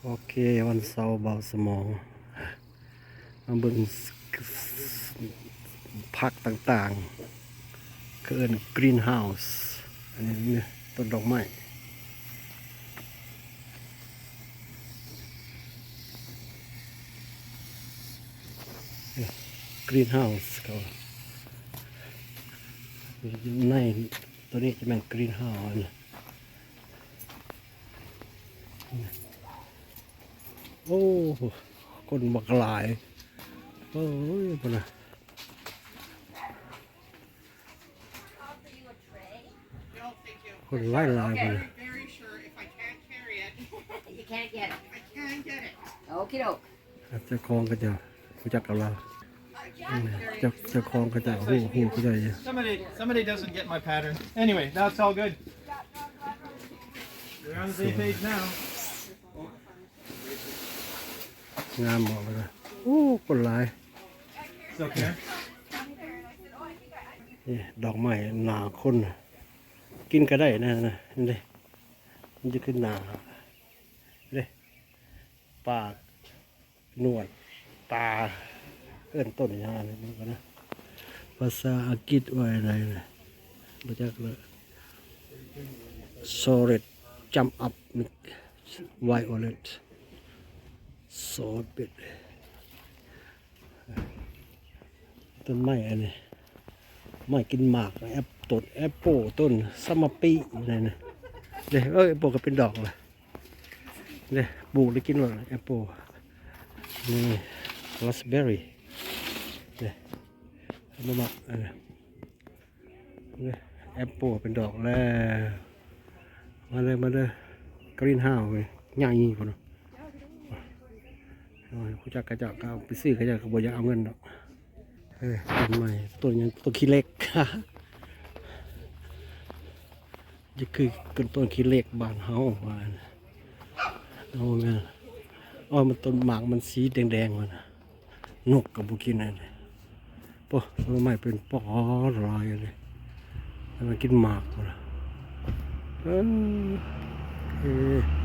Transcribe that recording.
ໂອເຄ ວັນເສົາເບົາສະໝອງ ມາເບິ່ງ ຜັກຕ່າງໆ ເຂົາເອີ້ນ greenhouse ອັນນີ້ ຕົ້ນດອກໄມ້ greenhouse ເຂົາ ໃນ ໂຕນີ້ຈະແມ່ນ greenhouse ໂອ້ ຄົນບັກຫຼາຍ ໂອ້ຍ ພຸ້ນນະ ຄົນຫຼາຍໆ ພຸ້ນນະ You can't get it. I can get it. Okie doke. ເຈົ້າຂອງເຂົາເຈົ້າຮູ້ຈັກກັບລາວ ເຈົ້າ ເຈົ້າຂອງເຂົາເຈົ້າຮູ້ ຮູ້ເຂົາເຈົ້າຢູ່ Somebody, somebody doesn't get my pattern. Anyway, that's all good. We're on the same page now. ງາມບໍ່ ໂອ້ ຄົນຫຼາຍ It's okay. ນີ້ ດອກໄມ້ໜ້າຄົນ ກິນກະໄດ້ນະ ນີ້ເດ້ ມັນຈະຂຶ້ນໜ້າເດ້ ປາກ ໜວດ ຕາ ເອີ້ນຕົ້ນຫຍັງອັນນີ້ ເບິ່ງກ່ອນນະ ພາສາອັງກິດວ່າຈັ່ງໃດນະ ບໍ່ຈັກເລີຍ Sorbet, jump up, violet, sorbet. ຕົ້ນໄມ້ອັນນີ້ ໄມ້ກິນໝາກ ແອັບຕົ້ນ ແອັບໂປ ຕົ້ນສະມະປີ ນັ້ນນະ ເດ້ ເອີ ແອັບໂປກໍເປັນດອກລະ ເດ້ ປູກແລ້ວກິນໂລດ ແອັບໂປ ນີ້ ລາສເບີຣີ ເດ້ ບໍ່ມັກ ເອີ ແອັບໂປເປັນດອກແລ້ວ ມາເດີ ມາເດີ greenhouse ໃຫຍ່ພຸ້ນ ຮູ້ຈັກເຂົາເຈົ້າກໍເອົາໄປຊື້ ເຂົາເຈົ້າກໍບໍ່ຢາກເອົາເງິນດອກ ເອີ ຕົ້ນໄມ້ ຕົ້ນຫຍັງ ຕົ້ນຂີ້ເຫຼັກ ຈະຄືຕົ້ນຂີ້ເຫຼັກບ້ານເຮົາວ່າ ໂອ້ ແມ່ນ ໂອ້ ມັນຕົ້ນໝາກມັນສີແດງໆ ວ່ານະ ນົກກໍບໍ່ກິນອັນນີ້ ໂອ້ ຕົ້ນໄມ້ເປັນປອດຫຼາຍອັນນີ້ ແລ້ວມັນກິນໝາກພຸ້ນນະ ເອີ ເອີ